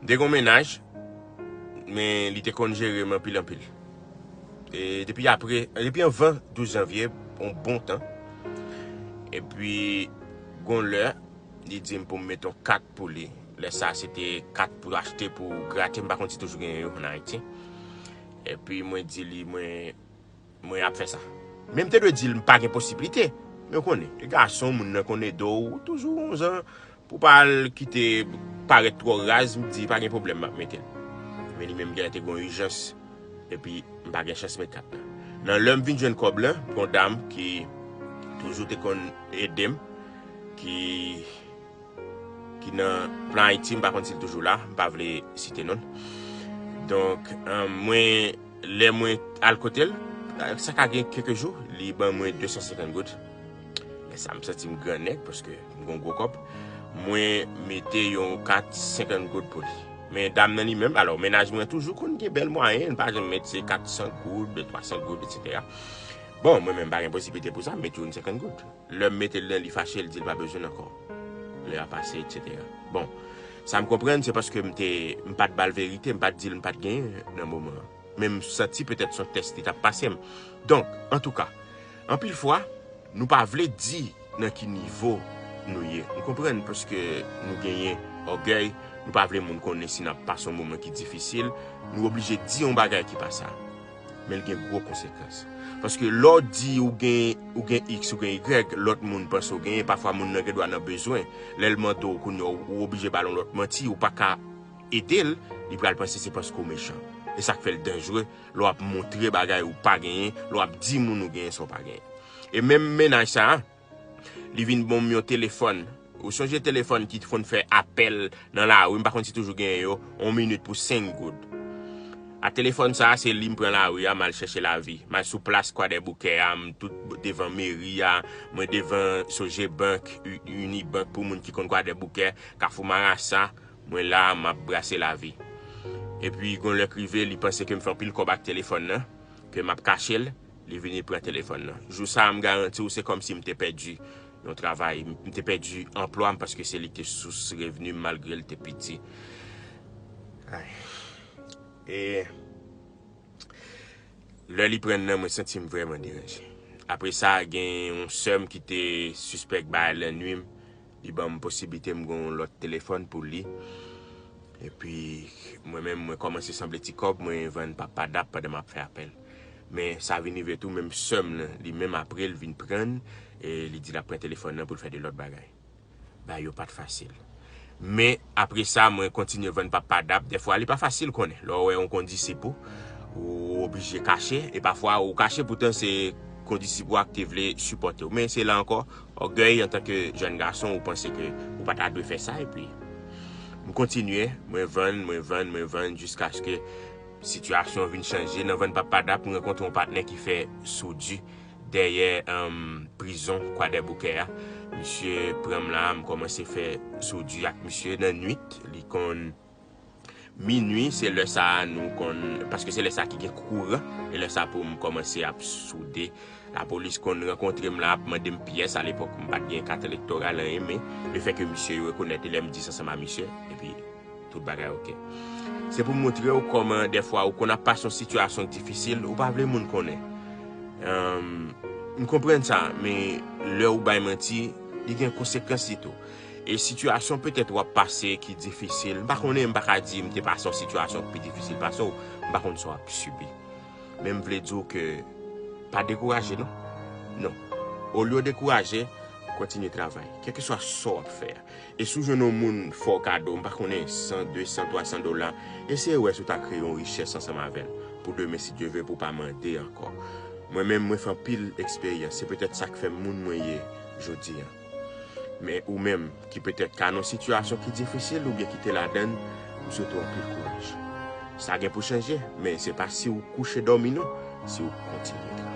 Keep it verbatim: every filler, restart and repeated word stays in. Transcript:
M te gen yon mennaj, men li te konn jere m anpil, anpil. E depi apre, depi anvan douz janvye, yon bon tan. Epi, gon lè, li di m pou m met yon kat pou li. Lè sa, se te kat pou achte, pou grate, m pa konn si toujou genyen yo ann Ayiti. Epi, mwen di li, mwen, mwen ap fè sa. Men m te dwe di l m pa gen posiblite. Men w konnen, e gason, moun nan konn ede w, ou toujou yon jan pou pa al kite parèt twò raz, m di pa gen pwoblèm, m ap mete l. Men li menm genlè te gen yon ijans, epi m pa gen chans met kat la. Nan lè m vin jwenn kòb la, gon dam ki toujou te konn ede m, ki, ki nan Plan Ayiti, m pa konn si l toujou la, m pa vle site non l. Donk, eh, mwen, lè mwen al kote l, sa ka gen kèk jou, li ban mwen de san senkant goud. Lè sa, m santi m gran nèg, paske m gon gwo kòb. Mwen mete yon kat senkant goud pou li. Men dam nan li menm, alò, mennaj mwen toujou konn gen bèl mwayen, li pa janm met se kat san goud, twa san goud, etsetera. Bon, mwen menm pa gen posiblite pou sa, m met yon senkant goud. Lè m mete l nan, li fache, li di l pa bezwen l ankò. Lè a pase, etsetera. Bon, sa m konprann, se paske m te, m pa t ba l verite, m pa t di l m pa t genyen nan moman an. Men m santi petèt se yon tès li t ap pase m. Donk, antouka, anpil fwa, nou pa vle di nan ki nivo nou ye. Nou konprann paske nou genyen ògèy, nou pa vle moun konnen si n ap pase yon moman ki difisil, nou oblije di yon bagay ki pa sa. Men l gen gwo konsekans. Paske lè w di ou gen, ou gen X, ou gen Y, lòt moun panse w genyen, pafwa moun nan gen dwa nan bezwen. Lè l mande w kounye a, ou, ou oblije ba l yon lòt manti, ou pa ka ede l, li pral panse se paske w mechan. E sa k fè l danjre, lè w ap montre bagay ou pa genyen, lè w ap di moun ou genyen san w pa genyen. E menm mennaj sa a, li vin ban m yon telefòn. Ou sonje telefòn ki t konn fè apèl nan lari, m pa konn si toujou genyen yo, yon minit pou senk goud. A telefòn sa a, se li m pran lari a, m al chèche lavi. M al sou plas Kwadèboukè a, m tout devan meri a, mwen devan Sogebank, U-, Unibank pou moun ki konn Kwadèboukè, Kafou Marasa, mwen la, m ap brase lavi. Epi, gon lè k rive, li panse ke m fè anpil kòb ak telefòn nan, ke m ap kache l, li vini pran telefòn nan. Jou sa a, m garanti w, se kòmsi m te pèdi yon travay, m te pèdi anplwa m paske se li ki te sous revni m malgre l te piti. Ay. E lè li pran nan, mwen santi m vrèman deranje. Apre sa, gen yon sè m ki te sispèk bagay lannwi m, li ban m posiblite m gen yon lòt telefòn pou li. Epi, mwen menm, mwen kòmanse sanble ti kòb, mwen vann Papadap pandan m ap fè apèl. Men sa vin rive tou, menm sè m nan, li menm apre, l vin pran l, e li di l ap pran telefòn nan pou l fè de lòt bagay. Bagay yo pa t fasil. Men, apre sa, mwen kontinye vann Papadap. Dèfwa, li pa fasil konnen. Lè w wè yon kondisip ou, ou oblije kache. E pafwa, ou kache poutan se kondisip ou a ki te vle sipòte w. Men se la ankò, ògèy antanke jèn gason, ou panse ke ou pa ta dwe fè sa. Epi, m kontinye, mwen vann, mwen vann, mwen vann, jiskaske sitiyasyon vin chanje. Nan vann Papadap, mwen rankontre yon patnè ki fè soudi dèyè, em, prizon Kwadèboukè a. Misye pran m la, m kòmanse fè soudi ak misye nan nwit. Li konn minwi, se lè sa a nou konn, paske se lè sa a ki gen kouran, e lè sa a pou m kòmanse ap soude. Lapolis konn rankontre m la, ap mande m pyès. Alepòk, m pa t gen kat elektoral, anyen, men lefètke misye yo rekonèt li, lè m di s ansanm a misye, epi tout bagay oke. Se pou montre w kòman dèfwa ou konn ap pase yon sitiyasyon difisil, ou pa vle moun konnen. Em, m konprann sa, men lè ou bay manti, li gen konsekans li tou. E sitiyasyon petèt w ap pase ki difisil, m pa konnen, m pa ka di m te pase yon sitiyasyon ki pi difisil pase w, m pa konn sa w ap sibi. Men m vle di w ke pa dekouraje non. Non. Olye w dekouraje, kontinye travay. Kèlkeswa sa w ap fè a. E si w jwenn yon moun fè w kado, m pa konnen, san, de san, twa san dola, eseye wè si w ta kreye yon richès ansanm avè l. Pou demen, si Dye vle, pou w pa mande ankò. Mwen menm, mwen fè anpil eksperyans. Se petèt sa k fè m moun mwen ye jodi a. Men ou menm, ki petèt ka nan yon sitiyasyon ki difisil oubyen ki te ladan l, m swete w anpil kouraj. Sa gen pou chanje, men se pa si w kouche dòmi non, si w kontinye travay.